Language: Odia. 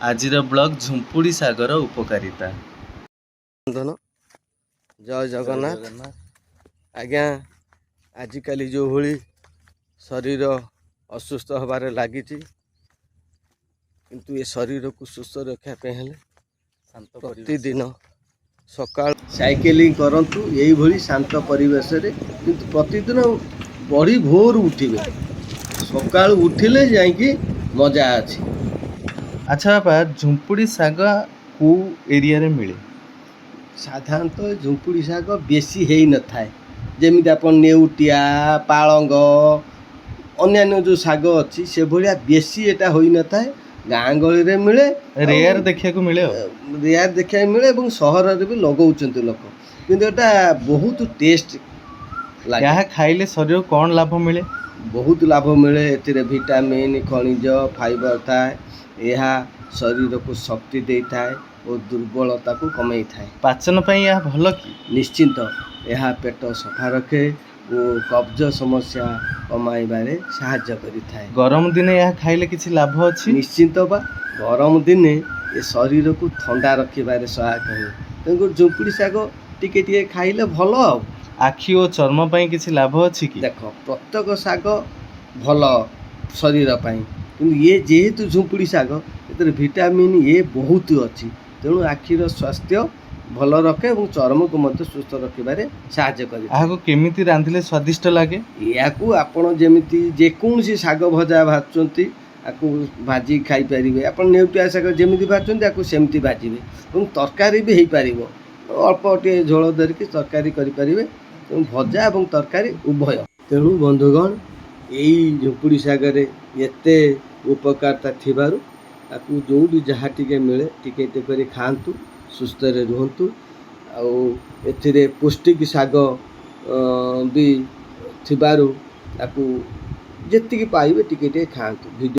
ଆଜିର ବ୍ଲଗ୍ ଝୁମ୍ପୁଡ଼ି ଶାଗର ଉପକାରିତା। ବନ୍ଧନ, ଜୟ ଜଗନ୍ନାଥ ଆଜ୍ଞା। ଆଜିକାଲି ଯେଉଁଭଳି ଶରୀର ଅସୁସ୍ଥ ହେବାରେ ଲାଗିଛି, କିନ୍ତୁ ଏ ଶରୀରକୁ ସୁସ୍ଥ ରଖିବା ପାଇଁ ହେଲେ ଶାନ୍ତ। ପ୍ରତିଦିନ ସକାଳ ସାଇକେଲିଂ କରନ୍ତୁ ଏଇଭଳି ଶାନ୍ତ ପରିବେଶରେ। କିନ୍ତୁ ପ୍ରତିଦିନ ବଢ଼ି ଭୋରୁ ଉଠିବେ। ସକାଳୁ ଉଠିଲେ ଯାଇକି ମଜା ଅଛି। ଆଚ୍ଛା ବାପା, ଝୁମ୍ପୁଡ଼ି ଶାଗ କେଉଁ ଏରିଆରେ ମିଳେ? ସାଧାରଣତଃ ଝୁମ୍ପୁଡ଼ି ଶାଗ ବେଶୀ ହେଇନଥାଏ। ଯେମିତି ଆପଣ ନେଉଟିଆ, ପାଳଙ୍ଗ, ଅନ୍ୟାନ୍ୟ ଯେଉଁ ଶାଗ ଅଛି, ସେଭଳିଆ ବେଶୀ ଏଟା ହୋଇନଥାଏ। ଗାଁ ଗହଳିରେ ମିଳେ। ରେୟାର ଦେଖିବାକୁ ମିଳେ ଆଉ। ରେୟାର ଦେଖିବାକୁ ମିଳେ ଏବଂ ସହରରେ ବି ଲଗାଉଛନ୍ତି ଲୋକ। କିନ୍ତୁ ଏଟା ବହୁତ ଟେଷ୍ଟ ଲାଗେ। ଏହା ଖାଇଲେ ଶରୀରକୁ କ'ଣ ଲାଭ ମିଳେ? ବହୁତ ଲାଭ ମିଳେ। ଏଥିରେ ଭିଟାମିନ୍, ଖଣିଜ, ଫାଇବର ଥାଏ। ଏହା ଶରୀରକୁ ଶକ୍ତି ଦେଇଥାଏ ଓ ଦୁର୍ବଳତାକୁ କମେଇଥାଏ। ପାଚନ ପାଇଁ ଏହା ଭଲ କି? ନିଶ୍ଚିନ୍ତ। ଏହା ପେଟ ସଫା ରଖେ ଓ କବ୍ଜ ସମସ୍ୟା କମାଇବାରେ ସାହାଯ୍ୟ କରିଥାଏ। ଗରମ ଦିନେ ଏହା ଖାଇଲେ କିଛି ଲାଭ ଅଛି? ନିଶ୍ଚିନ୍ତ ବା। ଗରମ ଦିନେ ଏ ଶରୀରକୁ ଥଣ୍ଡା ରଖିବାରେ ସହାୟକ ହୁଏ। ତେଣୁକରି ଝୁମ୍ପୁଡ଼ି ଶାଗ ଟିକେ ଟିକେ ଖାଇଲେ ଭଲ ଆଉ। ଆଖି ଓ ଚର୍ମ ପାଇଁ କିଛି ଲାଭ ଅଛି କି? ଦେଖ, ପ୍ରତ୍ୟେକ ଶାଗ ଭଲ ଶରୀର ପାଇଁ, କିନ୍ତୁ ଇଏ ଯେହେତୁ ଝୁମ୍ପୁଡ଼ି ଶାଗ, ଏଥିରେ ଭିଟାମିନ୍ ଏ ବହୁତ ଅଛି। ତେଣୁ ଆଖିର ସ୍ୱାସ୍ଥ୍ୟ ଭଲ ରଖେ ଏବଂ ଚର୍ମକୁ ମଧ୍ୟ ସୁସ୍ଥ ରଖିବାରେ ସାହାଯ୍ୟ କରିଥାଏ। ଏହାକୁ କେମିତି ରାନ୍ଧିଲେ ସ୍ୱାଦିଷ୍ଟ ଲାଗେ? ଏହାକୁ ଆପଣ ଯେମିତି ଯେକୌଣସି ଶାଗ ଭଜା ଭାଜୁଛନ୍ତି, ଆକୁ ଭାଜିକି ଖାଇପାରିବେ। ଆପଣ ନେଉଟିଆ ଶାଗ ଯେମିତି ଭାଜୁଛନ୍ତି, ଆକୁ ସେମିତି ଭାଜିବେ ଏବଂ ତରକାରୀ ବି ହେଇପାରିବ। ଅଳ୍ପ ଟିକେ ଝୋଳ ଧରିକି ତରକାରୀ କରିପାରିବେ। ତେଣୁ ଭଜା ଏବଂ ତରକାରୀ ଉଭୟ। ତେଣୁ ବନ୍ଧୁଗଣ, ଏଇ ଝୁମ୍ପୁଡ଼ି ଶାଗରେ ଏତେ ଉପକାରିତା ଥିବାରୁ ତାକୁ ଯେଉଁଠି ଯାହା ଟିକେ ମିଳେ, ଟିକେ ଟିକେ କରି ଖାଆନ୍ତୁ, ସୁସ୍ଥରେ ରୁହନ୍ତୁ। ଆଉ ଏଥିରେ ପୌଷ୍ଟିକ ଶାଗ ବି ଥିବାରୁ ତାକୁ ଯେତିକି ପାଇବେ ଟିକେ ଟିକେ ଖାଆନ୍ତୁ। ଭିଡ଼ିଓ